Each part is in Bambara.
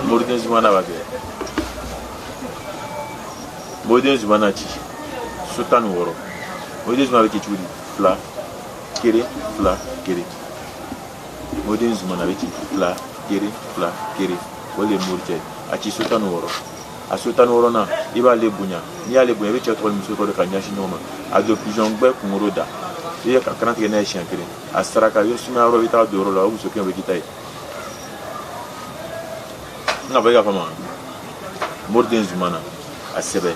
Moriden Zumana b'a kɛ. Moriden Zumana ci so 16. Moriden Zumana bɛ ci cogo di? Fila, kelen, fila, kelen. Moriden Zumana bɛ ci fila, kelen, fila, kelen. O de ye moricɛ ye. A ci so 16. A so 16nan, i b'ale bonya. N'i y'ale bonya, i bɛ cɛ tɔgɔ ni muso tɔgɔ de ka ɲɛsin ɲɔgɔn ma. A don pigeon gbɛ kunkolo da. I ye ka kana tigɛ n'a ye siɲɛ kelen. A saraka, i bɛ sumaya yɔrɔ, i bɛ taa don yɔrɔ la, o muso kelen bɛ k'i ta ye. N ka fɔ i ka faamu. Moriden Zumana, a sɛbɛ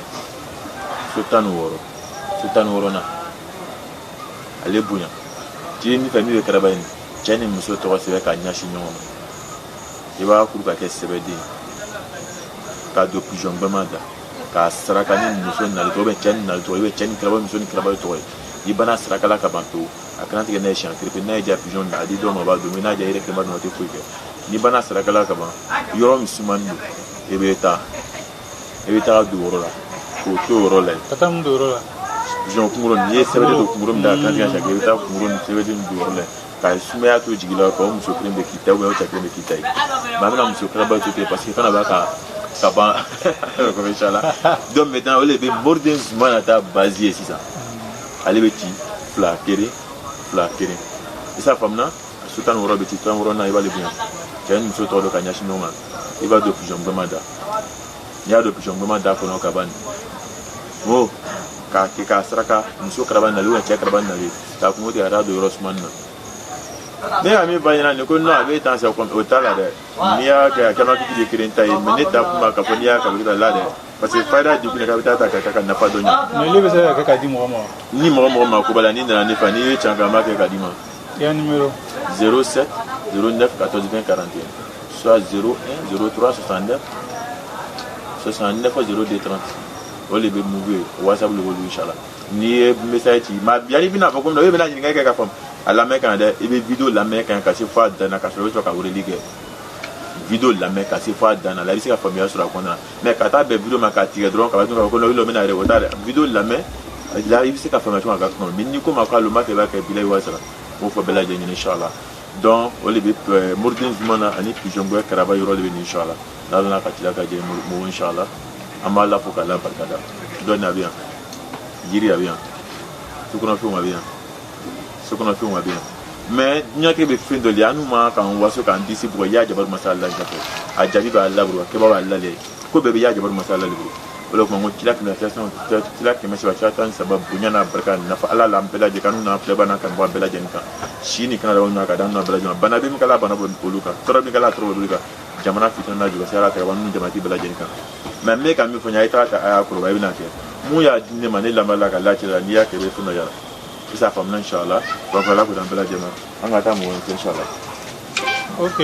so 16, so 16nan, ale bonya. Ci min fɛ min bɛ karaba ɲini, cɛ ni muso tɔgɔ sɛbɛn ka ɲɛsin ɲɔgɔn ma. I b'a kuru ka kɛ sɛbɛden ye k'a don pigeon gbɛma da k'a saraka ni muso nali tɔgɔ, cɛ ni nali tɔgɔ, cɛ ni karaba, muso ni karaba tɔgɔ ye. I banna saraka la ka ban pewu. A kana tigɛ n'a ye siɲɛ kelen pe. N'a ye diya, pigeon a di dɔw ma, a b'a dun. N'a diya, i yɛrɛ kelen b'a dun, a tɛ foyi kɛ. N'i banna saraka la ka ban, yɔrɔ min sumani don, i bɛ taa don yɔrɔ la k'o to yɔrɔ la yen. Ka taa mun don yɔrɔ la? Pigeon kunkolo, n'i ye sɛbɛden don kunkolo min da, a kan tigɛ siɲɛ kelen, i bɛ taa kunkolo ni sɛbɛden don yɔrɔ la yen ka sumaya to jigi la, ka o muso kelen bɛ k'i ta, o cɛ kelen bɛ k'i ta ye. Mais an bɛna muso karaba to ten, parce que fana b'a ka ban comme inchallah. Donc maintenant, o de bɛ Moriden Zumana ta base ye sisan. Ale bɛ ci fila, kelen, fila, kelen. I s'a faamuna? So 16 bɛ ci. 16nan, i b'ale bonya, cɛ ni muso tɔgɔ dɔ ka ɲɛsin ɲɔgɔn ma. I b'a don pigeon gbɛma da. N'i y'a don pigeon gbɛma da kɔnɔ ka ban, o k'a kɛ k'a saraka muso karaba nali ou cɛ karaba nali, k'a kungo tigɛ ka taa don yɔrɔ sumani na. Ne ka min f'a ɲɛna nin ko non, a bɛ tan c'est comme o t'a la dɛ. N'i y'a kɛ, a kɛma k'i de kelen ta ye. Mais ne ta kun ma k'a fɔ n'i y'a kɛ, a bɛ la dɛ, parce que fayida di kun k'a bɛ taa ta ka ka nafa dɔ ɲɛ. Mais ile bɛ se ka kɛ k'a di mɔgɔ ma wa? Ni mɔgɔ mɔgɔ ma ko b'a la, n'i nana ne fɛ, n'i ye can kan, n b'a kɛ k'a d'i ma. I ka numéro? 07 09 14 20 41, soit 01 03 69 69 02 30. O de bɛ Moov ye, WhatsApp le b'olu inchallah. N'i ye message ci ma, yanni i bɛna fɔ ko i bɛna ɲininkali kɛ ka faamu, a lamɛn ka ɲɛ dɛ. I bɛ vidéo lamɛn ka ɲɛ ka se fo a dan na, ka sɔrɔ i bɛ sɔrɔ ka weleli kɛ. Vidéo lamɛn ka se fo a dan na la, i bɛ se ka faamuya sɔrɔ a kɔnɔna na. Mais ka taa bɛn vidéo ma k'a tigɛ dɔrɔn ka b'a ko non, i bɛna yɛrɛ, o t'a dɛ. Vidéo lamɛn la, i bɛ se ka faamuya cogo min a ka kɔnɔ. Mais n'i ko ma k'ale ma kɛ, i b'a kɛ bila i wari sara. N b'o fɔ bɛɛ lajɛlen ɲɛna inchallah. Donc o de bɛ Moriden Zumana ani pigeon gbɛ karaba yɔrɔ de bɛ nin inchallah. N'Ala n'a ka cila ka jɛ mɔgɔ inchallah, an b'a la fo k'a la barika da. Dɔɔni a bɛ yan, yiri a bɛ yan, sokɔnɔfɛnw a bɛ yan, sokɔnɔfɛnw a bɛ yan. Mais diɲɛlatigɛ bɛ fɛn dɔ de ye, an n'u man k'an waso k'an disi bugɔ. I y'a jabaru masa la fɛ, a jaabi b'a la bolo, a kɛbaga b'a la, ko bɛɛ bɛ y'a jabaru masa la bolo. O de kuma ko kila kɛmɛ kila 300 kila 13 bonya n'a barika nafa Ala la, an bɛɛ lajɛlen kan n'u n'an filɛba n'an kanubaga bɛɛ lajɛlen kan, si ni kana n'a ka d'an n'a bɛɛ lajɛlen. Bana bɛ min kala, bana bɔ olu kan, tɔɔrɔ min kala, tɔɔrɔ bɔ olu kan, jamana fitina n'a jɔsi, Ala ta ka bɔ n'u jamana bɛɛ lajɛlen kan. Mais n bɛ ka min fɔ n ye, a ye taga ta, a y'a kɔrɔbaya, i bɛna kɛ mun y'a di ne ma, ne lamɛn la ka lacɛ la. N'i y'a kɛ, i bɛ fɛn dɔ yala i s'a faamu inshallah. Donc Ala k'o d'an bɛɛ lajɛlen ma. An ka taa mɔgɔ ɲini inshallah. Ok.